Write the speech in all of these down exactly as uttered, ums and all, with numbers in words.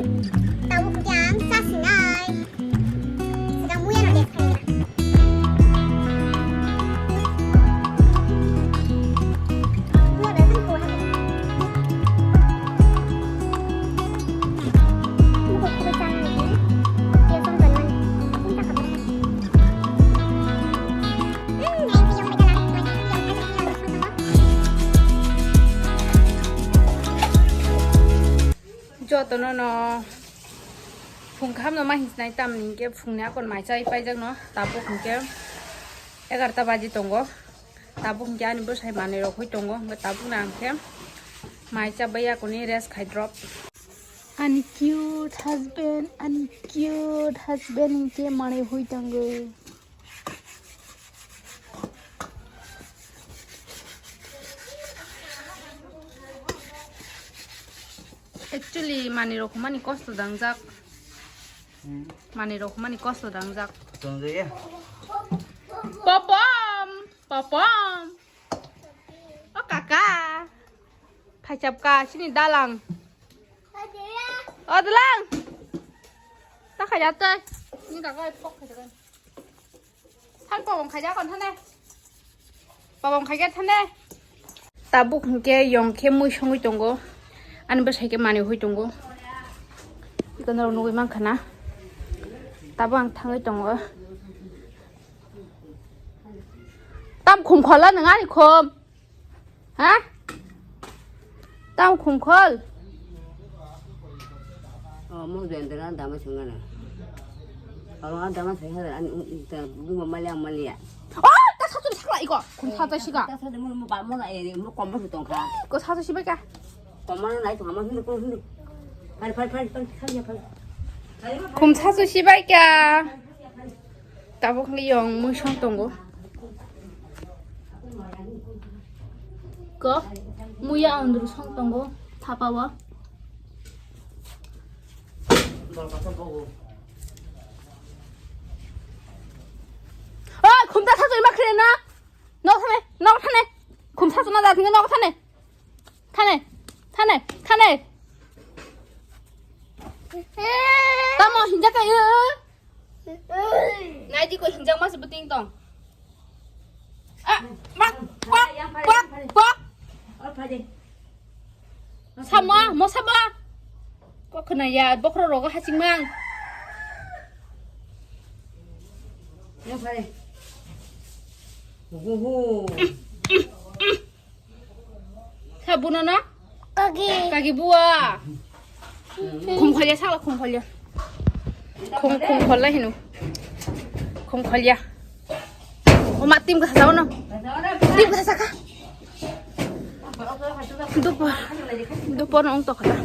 Tabuk hwnkhe ang chasinai. Swkang muya no test khaina. Muya bai phano kuha. Muya bai phano kuha. Joto no no phung kaham no ma hinsnai, tamni hinkhe phungni akon mai chai paijak no, tabuk hinkhe egarta baji tongo, tabuk hinkhe ani bwsai manwi rok hui tongo, hinkhe tabuk no ang khe mai chabai akoni rest khai drop. Ani cute husband, ani cute husband hinkhe manwi hui tongo. Actually, manwi rok humani kosto dangjak. Hmm. Manwi rok humani kosto dangjak. Tongjak ya. Popom, popom. O kaka. Phaisap ka, sini dalang. O dalang. Ta khaja tei. Ni kaka pok khaja. Thang pabong khaja kon thane. Pabong khaja thane. Tabuk hinkhe yong khe mui songwi tongo. Ani bwsai khe manwi hui tongo. Ikono nugwi mankha na. Tabuk ang thangwi tongo. Tam khum khola nwng ani khum. Ha? Tamo khum khol? Oh, mo jendera dama sungana. Oro dama sungana, an, ta, bu malia malia. Oh, ta satu sakla iko. Khum satu sika. Ta satu mo, mo ba mo na ere, mo kombo su tongkha. Ko satu sibai ka? Kombo na lai tongkha, mo sini ko sini. Pari, pari, pari, pari, pari, pari. Khum satu sibai ka? Tabuk ni yong mui song tongo. Ko muya andru song tongo. Thapa wa. Oh, khumta sa joi ma khre na. No thane, no thane. Khumta sa na da thine no thane. Thane, thane, thane. Tamo hinjak ka yo. Naidi ko hinjak mas beting tong. Ah, bak, bak, bak, bak. Sama, mo sama. Kok kena ya, bokro rogo hacing mang. Yang pare. Huhu. Kha buno na? Kagi. Kagi bua. Khum kholya sala khum kholya. Khum, khum kholya hino. Khum kholya. O ma tim kasa no. Tim kasa ka. Dupor. Dupor nong to kata.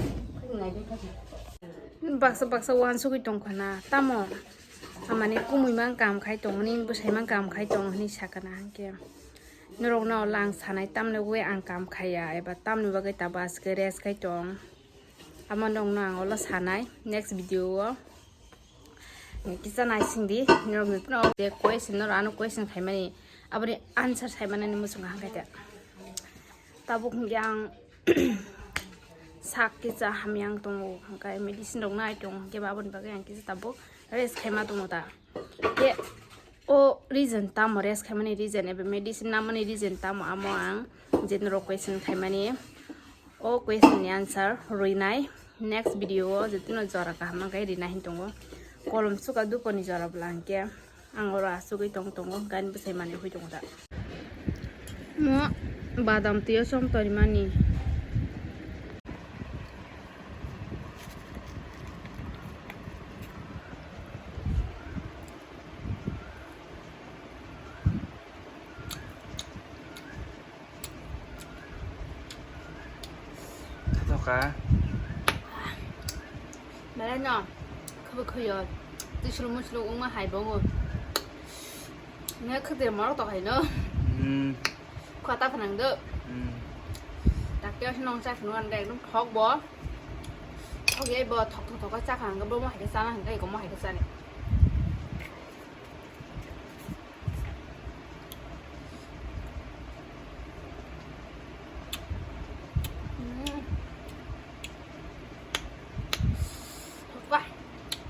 Baksa baksa wan sugui tong khana. Tamo. Amani kumui mang kam khai tong ni bwsai mang kam khai tong hini sakana hangke. Norokno lang sanai tamni bagwi ang kam khaiya eba tamni bagwi tabuk aske rest khai tong. Amo nokno ang olo sanai next video o. Kisa naising di norok ni question norok ano question khaimani aboni answer saimanani muchung hangkhe. Tabuk hingke ang sak kisa hamya ang tongo hingke medicine rok nai tongo hingke aboni bagwi ang kisa tabuk rest khaima tongo ta. Ke o reason tamo rest khaimani reason eba medicine namani reason tamo amo ang je norok question khaimani o question ni answer rwinai next video o je tino jora kaham khe rina hin tongo kolom suka duponi jora bwla hingke ang oro asugwi tong tongo gani bwsai manwi hoi tongo da mo badam twi o som torimani. Thoka. Belai no, khwbo khwyo. Tisru musru wngma hai bongo. Nge khwtwi morok tong hai no. Hmm. Khwta phnang do. Hmm. Takte nong cha phunu an ekdom thok bo. Thok ye bo thok thok thok cha khang bo mo hai cha na hang kai ko mo hai cha ni. Hmm.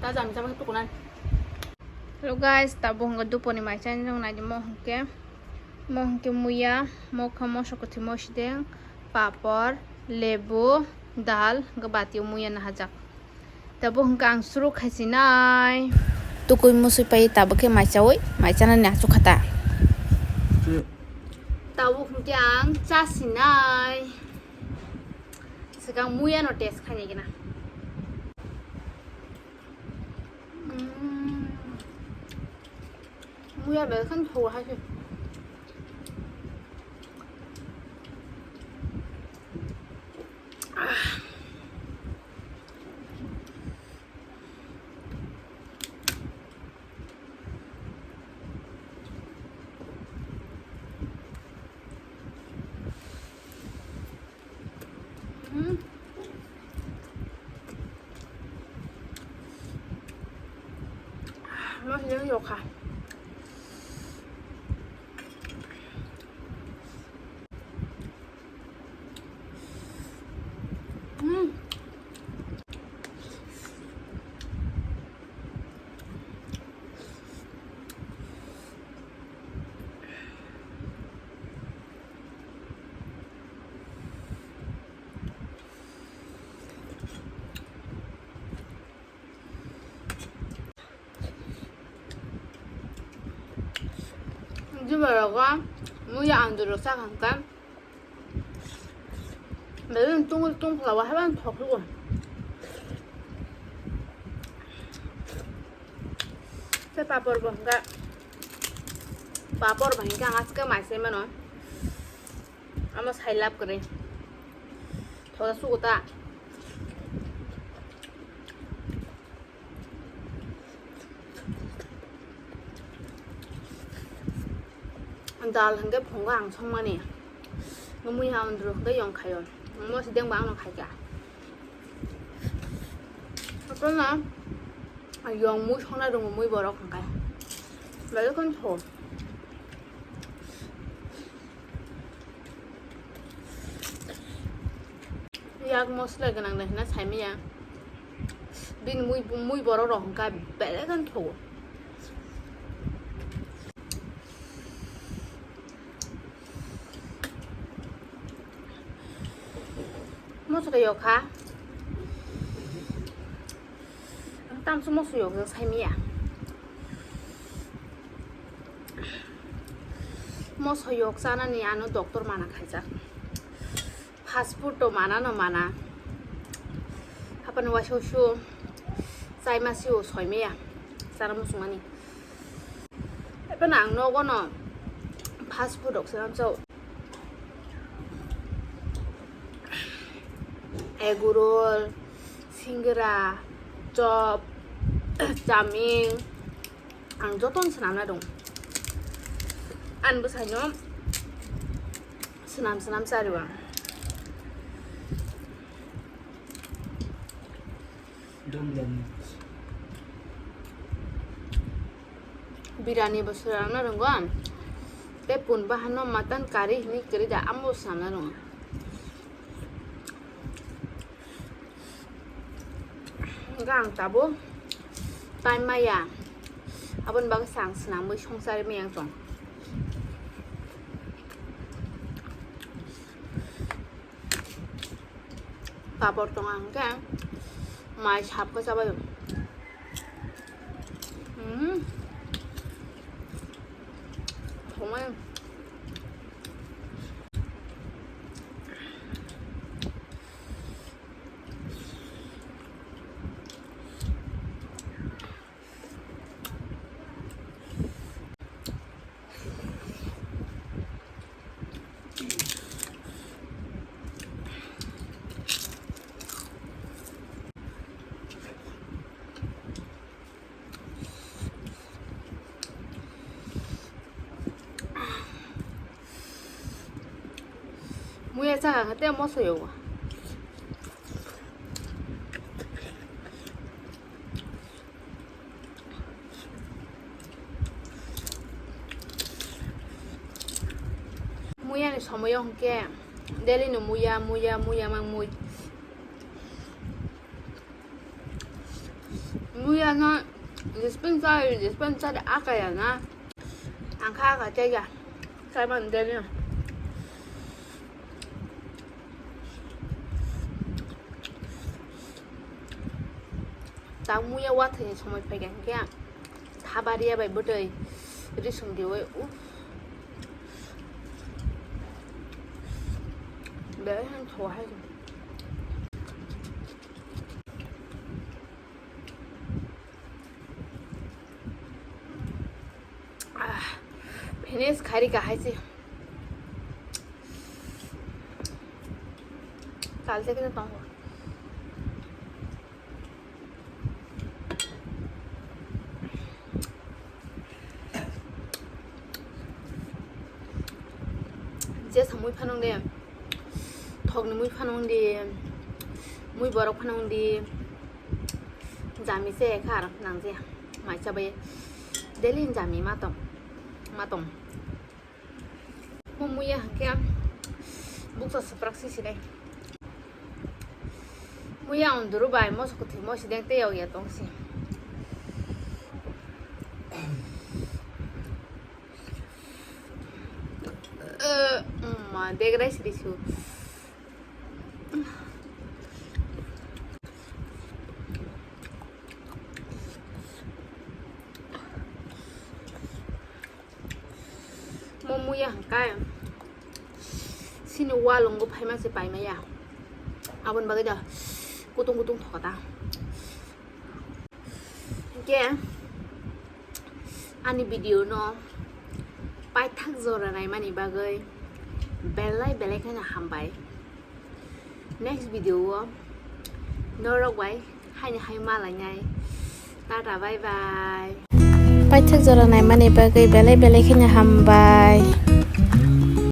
Jami jami tukunan. Hello guys, tabuk hwnkhe duponi mai chani rok naidi mo hwnkhe, mo hwnkhe muya, mokha, moso kwthwi, mosideng, papor, lebu, dal, hwnkhe batio muya nahajak. Tabuk hwnkhe ang suru khaisinai. Tukui musui pai tabuk khe mai chaui, mai chanani achuk khata. Tabuk hwnkhe ang chasinai. Swkang muya no test khainai gina. Mm. Muya belai kheno thogo hai se. Ah. Hmm. Masih jauh kah? Hmm. Jubarogo muya anduro sakangka. Belai tungul tungphla o haibang thoklugo. Tei papor bo hwnkha, papor bai hwnkha ang aske mai sai mano. Amo sai lab kwrwi. Thoda sugo ta. Dal hwnkhe phungo ang songmani. Mui ha undru hwnkhe yong khaio. Mo sideng bo angno khaikha. Apana yong mui songna rwngo mui borok hwnkhe. Belai kheno tho. Yak mosla gwnang da hwnna saimanya. Bini mui, mui borok rok hwnkha belai kheno thogo. Mosla yokha. Tamsuk mosla yok jak saimanya. Mosla yok chanani ano doctor mana khaijak. Fast food to mana no mana. Hapan waisa usu chaima sio soimaya. Chana muchungmani. Hapan ang nogo no fast food rok se amsao. Egg roll, singera, chop, chowmin, ang jotono swnamna rwngo. Ani bwsaino swnam swnam cha rw ang. Birani bo swnamna rwngo ang. Tei pun bahano mutton curry hinwi kwrwi da, amo swnamna rwngo. Hwnkhe ang tabuk time maya, aboni bagwi se ang swnamwi songchar maya wng tong. Papor tongo hwnkhe mai sap khe chabai. Hmm. Thongmani. Muya chakha khe tei moso yogo. Muya ni somoyo hwnkhe daily no muya, muya, muya mang mui. Muya no dispensa dispensa de akaya na. Angka aka tega. Saman deni. Tang muya wathai somoi phaikha hinkhe thabariya bai bwtwi risung diwi uff. Belai han thoha hai. Ah, finish khari kahai se. Kal se kene tongo. Je samui phanang de, thokni mui phanang di, mui borok phanang di. Jami se kha aro nang je mai chabai daily jami ma tong ma tong. Mo muya hangke buksa suprak si sinai. Muya on duru bai mo sokotwi mo sideng tei ya tong si. Eh, ma degrai si disu. Mo muya hangkai sini walungo phaima se paimaya. Aboni bagwi da kutung kutung thokata. Hingke ani video no paithak jora naimani bagwi belai belai kheno hambai. Next video o norok bai haini hai malainai. Tata bye bye. Paithak jora naimani bagwi belai belai kheno hambai.